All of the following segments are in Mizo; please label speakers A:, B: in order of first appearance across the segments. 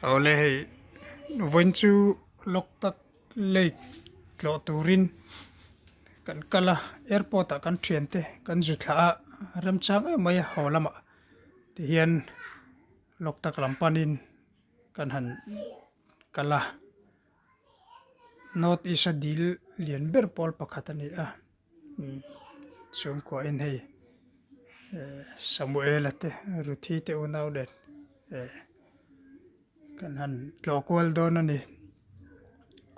A: Awle hei vawiin chu Loktak Lake tlawh turin kan kal a airport ah kan thiante kan zu thlah a remchang em mai a haw lamah tihian Loktak lam panin kan han kal a North East a dil lian ber pawl pakhat a ni a chhungkua in hei Samuela te Ruthi te unau nen kan han tlawh kual dawn a ni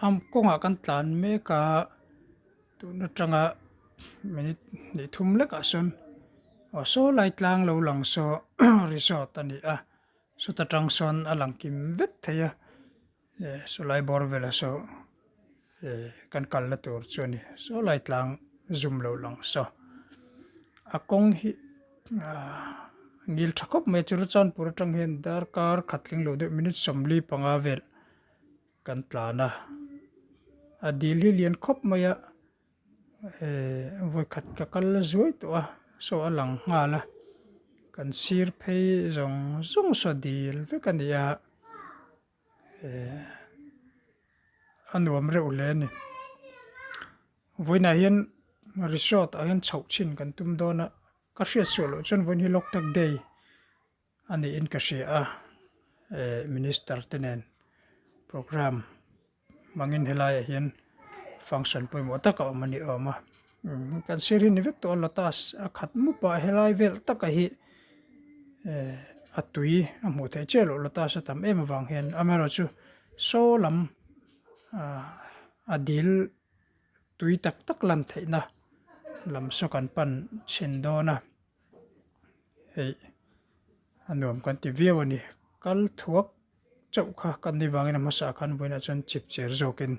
A: a kawngah kan tlan mek a tun atanga minute hnih thum lekah sawn aw saw lai tlang lo lang saw resort a ni a sawta tang sawn a lang kim vek thei a. Saw lai bawr velah saw kan kalna tur chu a ni saw lai tlang zum lo lang saw a kawng hi ngil tha khawp mai a churachanpur atang hian darkar khat tling lo deuh minute 45 vel kan tlan a a dil hi lian khawp mai a vawikhat ka kal zuai tawh a saw a lang nghal a kan sir phei zawng zawng saw dil vek a ni a. A nuam reuh hle a ni vawiinah hian resort ah hian chhoh chhin kan tum dawn a ka hriat suah loh chuan vawiin hi Loktak day a niin ka hria a eh minister te nen programme hmangin helaiah hian function pawimawh tak a awm a ni awm a kan sir hi ni vek tawh a lotus a khat mup a helai vel taka hi eh a tui a hmuh theih chiah loh lotus a tam em avang hian amaherawhchu saw lam ah a dil tui tak tak lan theihna lam saw kan pan chhin dawn a hei a nuam kan ti viau a ni kal thuak. chauh kha kan ni vangin a hmasa ah khan vawiinah chuan chip cher zawkin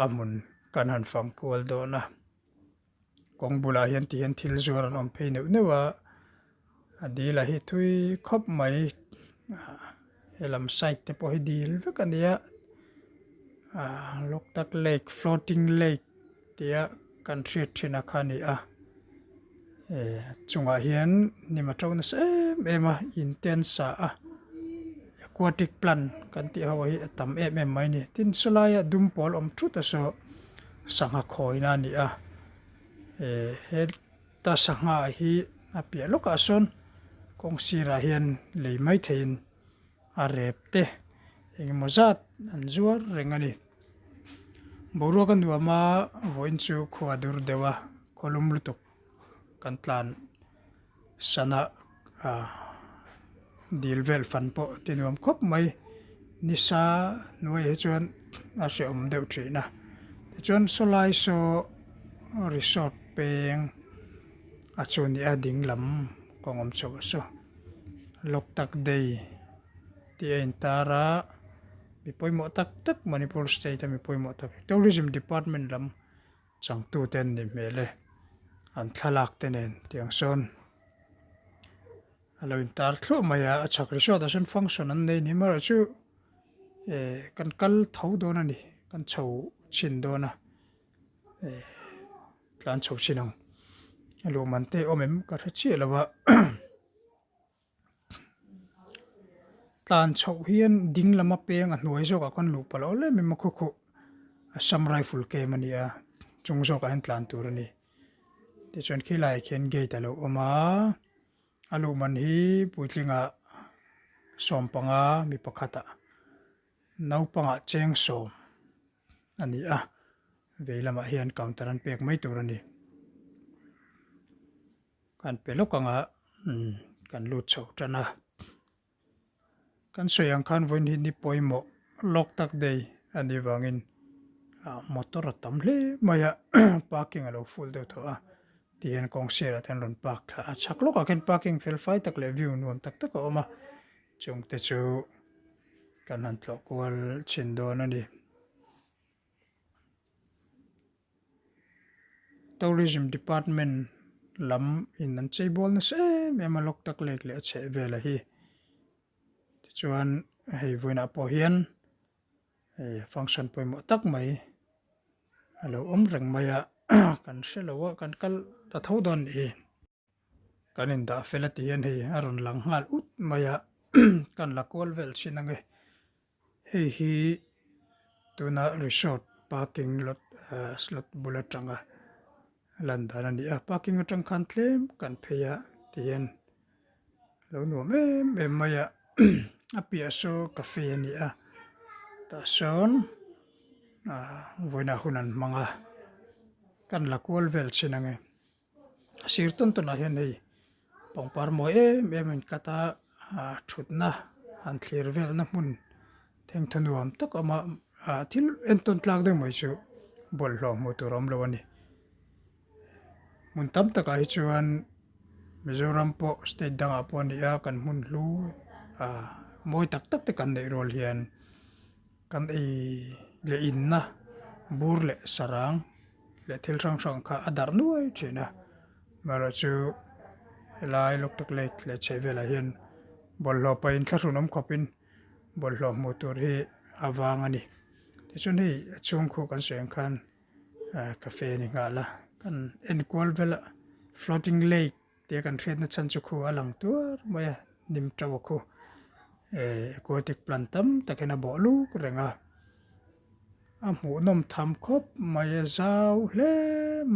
A: a hmun kan han fang kual dawn a kawng bulah hian ti hian thil zuar an awm phei neuh neuh a a dil ah hi thui khawp mai helam side te pawh hi dil vek a ni a ah Loktak lake floating lake tia kan hriat thin a kha a ni a eh chungah hian hnim a to nasa em em a in te an sa a aquatic plant kan tih ho hi a tam em em mai a ni tin sawlaia dum pawl awm thut a saw sangha khawina a ni a eh heta sangha hi a piah lawkah sawn kawng sirah hian lei mai theihin a rep te engemaw zat an zuar reng a ni. Boruak a nuam a vawiin chu khua dur deuh a khawlum lutuk kan tlan sana ah dil vel fan pawh ti nuam khawp mai nisa hnuaiah hi chuan a hrehawm deuh thin a tichuan sawlai saw resort peng a chu ni a ding lam kawng awm chho saw Loktak day tih a intar a. Mi pawimawh tak tak Manipur state a mi pawimawh tak Tourism department lam changtu te an nih hmel e an thlalak te nen tiang sawn a lo intar thluah mai a a chhak resort ah sawn function an nei ni amaherawhchu eh kan kal tho dawn a ni kan chho chhin dawn a eh tlan chho chhin ang a luhman te awm em ka hre chiah lo a. Tlan chhoh hian ding lama peng a hnuai zawkah khawn luh palh awl em em a khawkhuh Assam rifle camp a ni a chung zawkah hian tlan tur a ni tichuan khi laiah khian gate a lo awm a a luh man hi puitlingah 15 mi pakhatah naupangah cheng sawm a ni a vei lamah hian counter an pek mai tur a ni. Kan pe lawk ang a, kan lut chho tan a. Kan sawi ang khan vawiin hi ni pawimawh lawk tak day a nih vangin motor a tam hle mai a, parking a lo full deuh tawh a, tihian kawng sirah te an rawn park thla a, chhak lawkah khian parking fel fai tak leh view nuam tak tak a awm a, chungte chu kan han tlawh kual chhin dawn a ni. Tourism department lam in an chei bawl nasa em em a Loktak lake leh a chheh vel a hi tichuan hei vawiinah pawh hian hei function pawimawh tak mai a lo awm reng mai a kan hre lo a kan kal ta tho dawn a nih hi. Kan indah fel a ti hian hei a rawn lang nghal ut mai a kan la kual vel thin ang e. Hei hi tuna resort parking lot ah slot bul atanga lan dan a ni a parking atang khan tlem kan phei a tihian lo nuam em em mai a a piah saw cafe a ni a tah sawn ah vawiinah hun an hmang a kan la kual vel chin ang e. A sir tawn tawn ah hian hei pangpar mawi em em a inkat a ah thutna han thlir velna hmun thengthaw nuam tak a awm a ah thil entawn tlak deuh mai chu bawlhhlawh hmuh tur a awm lo a ni hmun tam takah hi chuan Mizoram pawh state dangah pawh a ni a kan hmun hlu ah mawi tak tak te kan neih rual hian kan ei leh inna bur leh sarang. Leh thil hrang hrang kha a darh nuai thin a amaherawhchu helai Loktak Lake leh chheh velah hian bawlhhlawh pahin thlahrun awm khawpin bawlhhlawh hmuh tur hi a vang a ni tichuan hei a chhung khuh kan sawi ang khan ah cafe a ni nghal a kan enkual vel a floating lake tia kan hriatna chhan chu khu a lang tuar mai a hnim to a khu eh aquatic plant tam takin a bawh luk reng a a hmuhnawm tham khawp mai a zau hle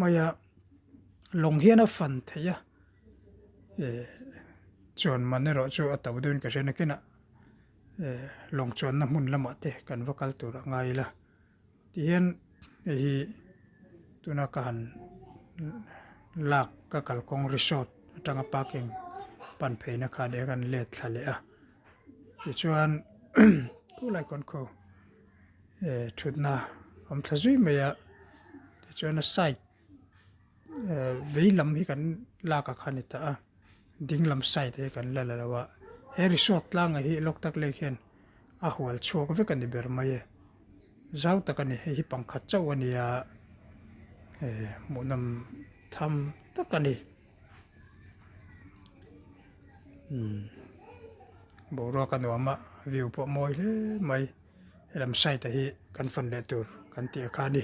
A: mai a lawng hian a fan theih a eh chuan man erawh chu a to deuhin ka hria nakinah eh lawng chuanna hmun lamah te kan va kal tur a ngai ila. Tihian hei hi tuna ka han lak ka kalkawng resort atanga parking pan pheina kha nia kan let thla leh a tichuan khulai khawn khaw eh thutna awm thla zui mai a tichuan a side eh vei lam hi kan lak ah khan a ni ta a ding lam side hi kan la la lo a he resort tlangah hi Loktak Lake hian. A hual chhuak vek a ni ber mai e. Zau tak a ni, hei hi pangkhat chauh a ni a, eh hmuhnawm tham tak a ni. Umm boruak a nuam a, view pawh mawi hle mai. Helam side ah hi kan fan leh tur kan tih a kha a ni.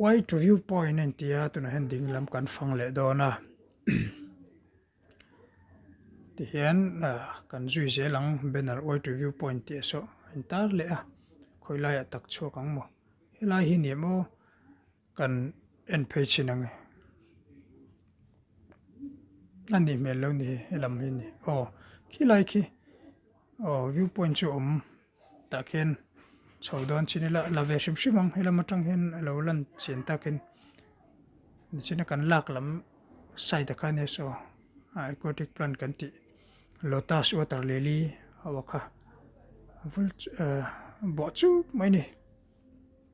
A: White view point a inti a, tunah hian ding lam kan fang leh dawn a. Tihian ah kan zui zel ang banner white review point tih a saw a intar leh a khawi laiah tak chhuak ang maw helai hi ni maw kan en phei chhin ang e a nih hmel lo ni helam hi ni aw khilai khi aw view point chu a awm tah khian chho dawn chin ila la ve hrim hrim ang helam atang hian a lo lan chian takin nichina kan lak lam side ah khan nia saw ah aquatic plant kan tih lotus water lily ho a kha vul ah bawh chuk mai a ni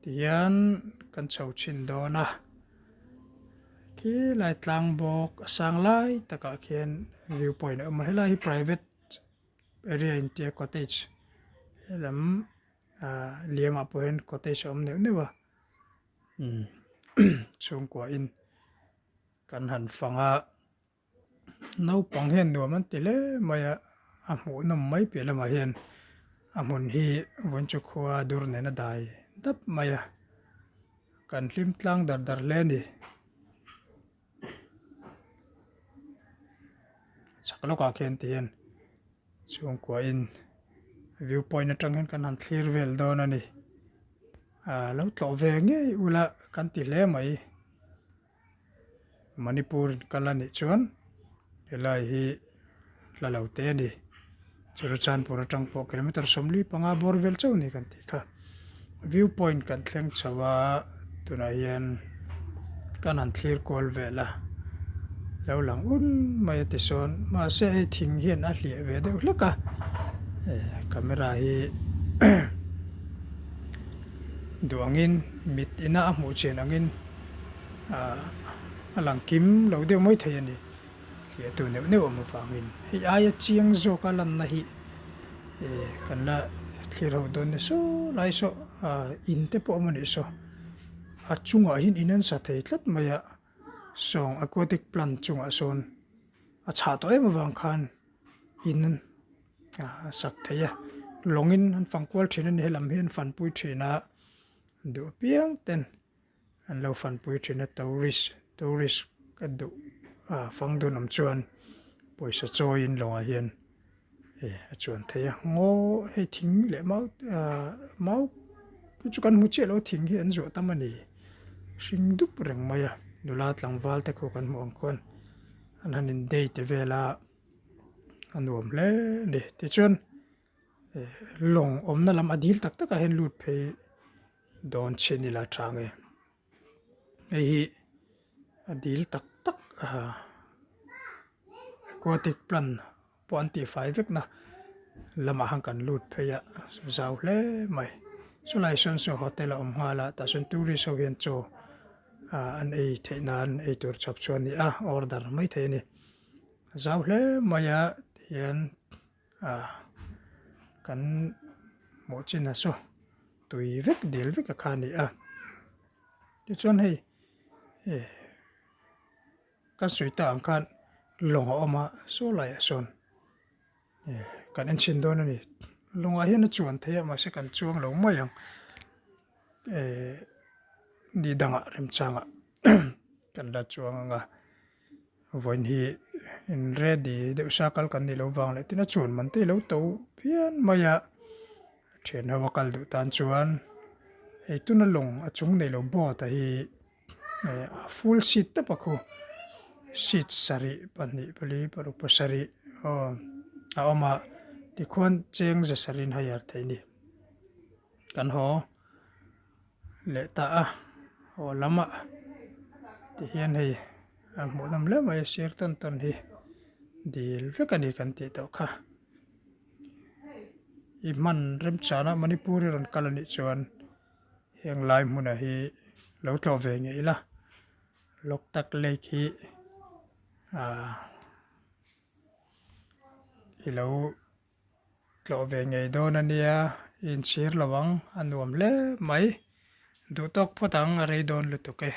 A: tihian kan chho chhin dawn a khilai tlang bawk a sang lai takah khian view point a awm a helai hi private area intia cottage helam ah liamah pawh hian cottage a awm neuh neuh a umm chhungkua in kan han fang a naupang hian nuam an ti hle mai a a hmuhnawm mai piah lamah hian a hmun hi vawiin chu khua dur nen a dai dap mai a kan hlim tlang dar dar hle a ni. Chhak lawkah khian ti hian chhungkua in view point atang hian kan han thlir vel dawn a ni ah lo tlawh ve ngei ula kan ti hle mai Manipur kal a nih chuan helai hi hla lo te a ni. Churachandpur atang pawh kilometer 45 bawr vel chauh a ni kan tih kha. View point kan thleng chho a tunah hian kan han thlir kual vel a lo lang un mai a ti sawn mahse hei thing hian a hliah ve deuh hlek a eh camera hi duh angin mit ina a hmuh chian angin ah a lang kim lo deuh mai thei a ni. Hliah tu neuh neuh awm avangin hei aia chiang zawka lanna hi eh kan la thlir ho dawn ni saw lai saw ah in te pawh a awm a nih saw a chungah hian in an sa thei tlat mai a sawng aquatic plant chungah sawn a chhah tawh em avang khan in a sak thei a lawngin an fang kual thin a ni helam hi an fanpui thin a duh apiang ten. An lo fanpui thin a tourist tourist ka duh a fang dun awm chuan pawisa chawiin lawngah hian. Hei a chuan thei a ngaw hei thing leh mau ahh mau chu kan hmu chiah lo thing hi an zuah tam a ni hring dup reng mai a nula tlangval te khaw kan hmuh ang khuan an han in date vel a a nuam hle a ni tichuan eh lawng awmna lam a dil tak tak ah hian lut phei dawn chhin ila tha nge hei hi a dil tak tak a aquatic plant pawh an tihfai vek na lamah khan kan lut phei a zau hle mai chulai sawn saw hotel a awm nghal a tah chuan tourist ho hian chaw ah an ei theih nan ei tur chhawp chu a ni a order mai thei a ni zau hle mai a tihian ah kan hmuh chin a saw tui vek dil vek a kha a ni a tichuan hei eh. Kan sawi ta ang khan lawng a awm a, saw laiah sawn eh kan en chhin dawn a ni. Lawngah hian a chuan thei a mahse kan chuang lo mai ang eh ni dangah remchangah kan la chuang ang a, vawiin hi in ready deuh sa kal kan nih loh vang leh tin a chuan man te hi lo to phian mai a, thian ho a kal duh tan chuan hei tuna lawng a chung nei lo boat a hi. eh a full seat tawp a khu seat sarih pahnih pali paruk pasarih aw a awm a tikhuan cheng za sarih in hire theih a ni kan haw leh ta a haw lamah tihian hei a hmuhnawm hle mai sir tawn tawn hi dil vek a ni kan tih tawh kha i hman remchana Manipur i rawn kal anih chuan. Heng lai hmunah hi lo tlawh ve ngei ila Loktak lake hi ahh i lo tlawh ve ngei dawn a nia i inchhir lo ang a nuam hle mai duh tawk phawt ang a rei dawn lutuk e.